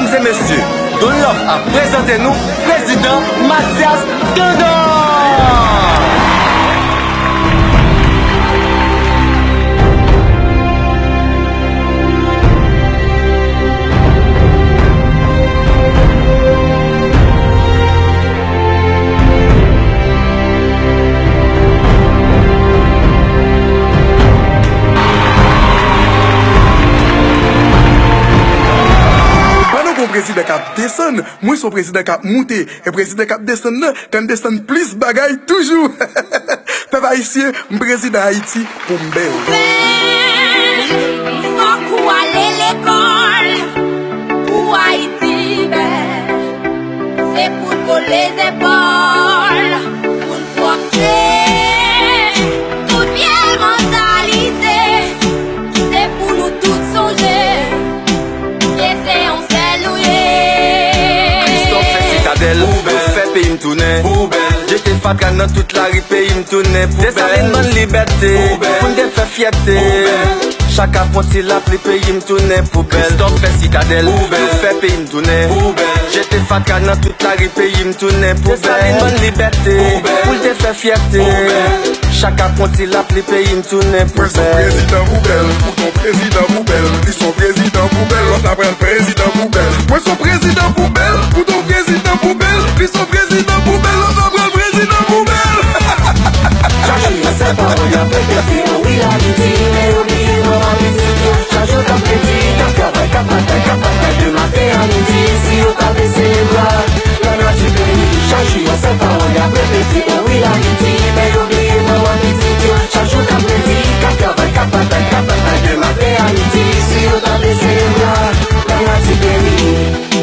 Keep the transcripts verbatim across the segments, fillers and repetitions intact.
Se mesye, Don Love ap prezante nou Prezidan Mathias Tandor! Pandan gen yon prezidan k ap desann, mwen se yon prezidan k ap moute. E prezidan k ap desann nan, k ap desann plis bagay toujou. Pèp ayisyen, m prezidan Ayiti pou m bèl. Bèl, fòk ou ale lekòl pou Ayiti bèl. Se pou n kole zepòl, pou n pwòpte tout vye mantalite. Se pou nou tout sonje ke se yon sèl nou ye. Kristòf fè Sitadèl, yo fè peyi m tounen poubèl. Jete fatra nan tout lari, peyi m tounen poubèl. Desalin ban n libète, pou n te fè fyète. Chak apranti lapli, peyi m tounen poubèl. Kristòf fè Sitadèl, yo fè peyi m tounen poubèl. Jete fatra nan tout lari, peyi m tounen poubèl. Desalin ban n libète, pou l te fè fyète. Chak apranti lapli, peyi m tounen poubèl. Mwen se yon prezidan poubèl, ou se yon prezidan poubèl. Li se yon prezidan poubèl, lòt la pral prezidan poubèl. Mwen se yon prezidan poubèl, ou se yon prezidan poubèl. Li se yon prezidan poubèl, lòt la pral prezidan poubèl. Chak jou yo sèl pawòl y ap repete, o wi la vin di, men yo bliye manman pitit yo. Chak jou k ap predi, k ap travay, k ap batay, k ap batay de maten a midi. Si yo ta bese bra, lanati beni. Chak jou yo sèl pawòl y ap repete, o wi la vin di, men yo bliye manman pitit yo. Chak jou k ap predi, k ap travay, k ap batay, k ap batay de maten a midi. Si yo ta bese bra, lanati beni.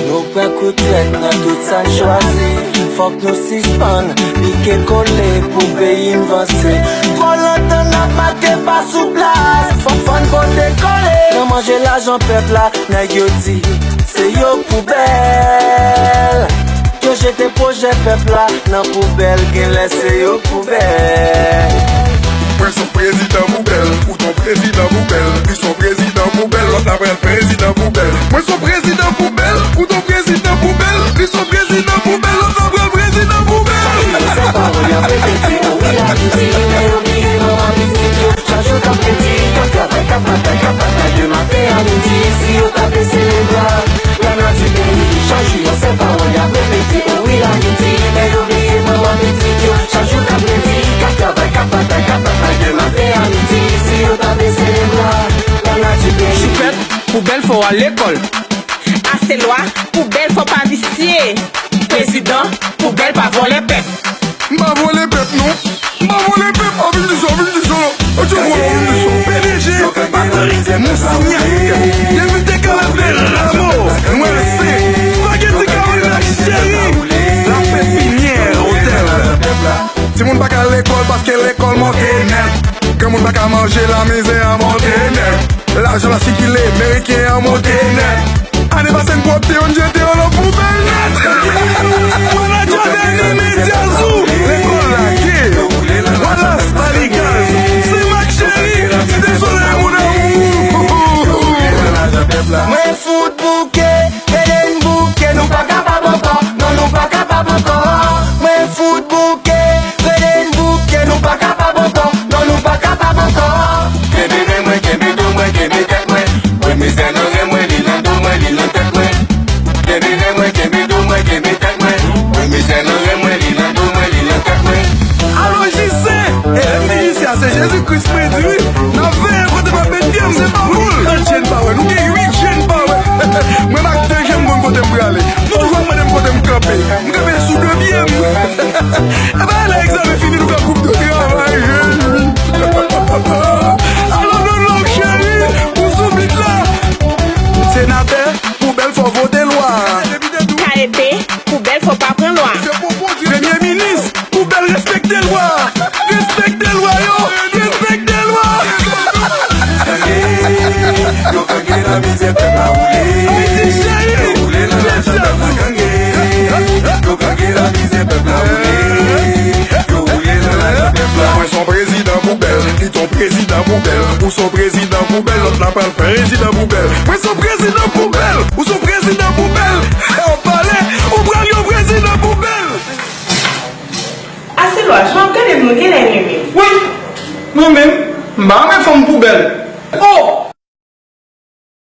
Nou pran kout tèt nan tout sa n chwazi. Fòk nou sispann pike kole pou peyi n vanse. Twò lontan n ap make pa sou plas. Fòk, fò n pote kole. Nan manje lajan pèp la, nèg yo di se yo poubèl. Yo jete pwojè pèp la nan poubèl, genlè se yo poubèl. Mwen se yon prezidan poubèl, ou se yon prezidan poubèl, li se yon prezidan poubèl, lòt la pral prezidan poubèl. Mwen se yon prezidan poubèl, ou se yon prezidan poubèl, li se yon prezidan poubèl, lòt la pral prezidan poubèl. Chak jou yo sèl pawòl y ap repete, o wi la vin di, men yo bliye manman pitit yo. Chak jou k ap predi, k ap travay, k ap batay, k ap batay de maten a midi. Si yo ta bese bra, lanati beni. Chak jou yo sèl pawòl y ap repete, o wi la vin di, men yo bliye manman pitit yo. Chak jou k ap predi, k ap travay, k ap batay, k ap batay de maten a midi. Si yo ta bese bra, lanati beni. Choupèt, poubèl fò w al lekòl. Aselwa, poubèl fò pa visye. Prezidan, poubèl pa vòlè pèp. M pa vòlè pèp non. M pa vòlè pèp. Ou vin di sa, ou vin di sa. Ou di w vòlè, ou vin di sa. P D G, Patrick Moussignac, envite Carole Rameau, mwen se Spaghetti Carole Cheri, lapèpinyè otèl. Timoun pa ka al lekòl paske lekòl monte nèt. Granmoun pa ka manje, lamizè an monte nèt. Lajan la sikile, meriken an monte nèt. Ane pase n pwòpte yo, n jete yo nan poubèl nèt. Mwen la Jadeni Mediazou, lekòl lage. Wallace Paligaz, Saint Marc Chéry, Site Solèy mon amour. Mwen fout bouke, rele n bouke, nou pa kapab ankò, non nou pa kapab ankò. Mwen fout bouke, rele n bouke, nou pa kapab ankò, non nou pa kapab ankò. Kenbe nen mwen, kenbe do mwen, kenbe tèt mwen. Mwen mizè nan ren mwen, li nan do mwen, li nan tèt mwen. Kenbe nen mwen, kenbe do mwen, kenbe tèt mwen. Mwen mizè nan ren mwen, li nan do mwen, li nan tèt mwen. Alo J C, e m di J C a se Jezi Kris mwen di wi. N ap veye kote m ap met pye m, se pa boul. Trant je n pa wè, nou gen uit je n pa wè. Mwen ak de je m konn kote m prale. Nou toujou ap mande m kote m kanpe. M kanpe sou de pye m. E bay la egzamen fini, nou fè gwoup de travay, Jezi. Alo, Don Love cheri, ou sou bit la. Senatè, poubèl fò vote lwa. K E P, poubèl fò pa pran lwa. Premye minis, poubèl respekte lwa. Respekte lwa yo, respekte lwa. Yo kage la mizè pèp la woule. Ayiti cheri. Yo woule nan lajan pèp la kage. Yo kage la mizè pèp la woule. Yo woule nan lajan pèp la. Mwen se yon prezidan poubèl, li se yon prezidan poubèl, ou se yon prezidan poubèl, lòt la pral prezidan poubèl. Mwen se yon prezidan poubèl, ou se yon prezidan poubèl, Nou genlè renmen. Wi, mwen menm, m pa renmen fanm poubèl. Oh!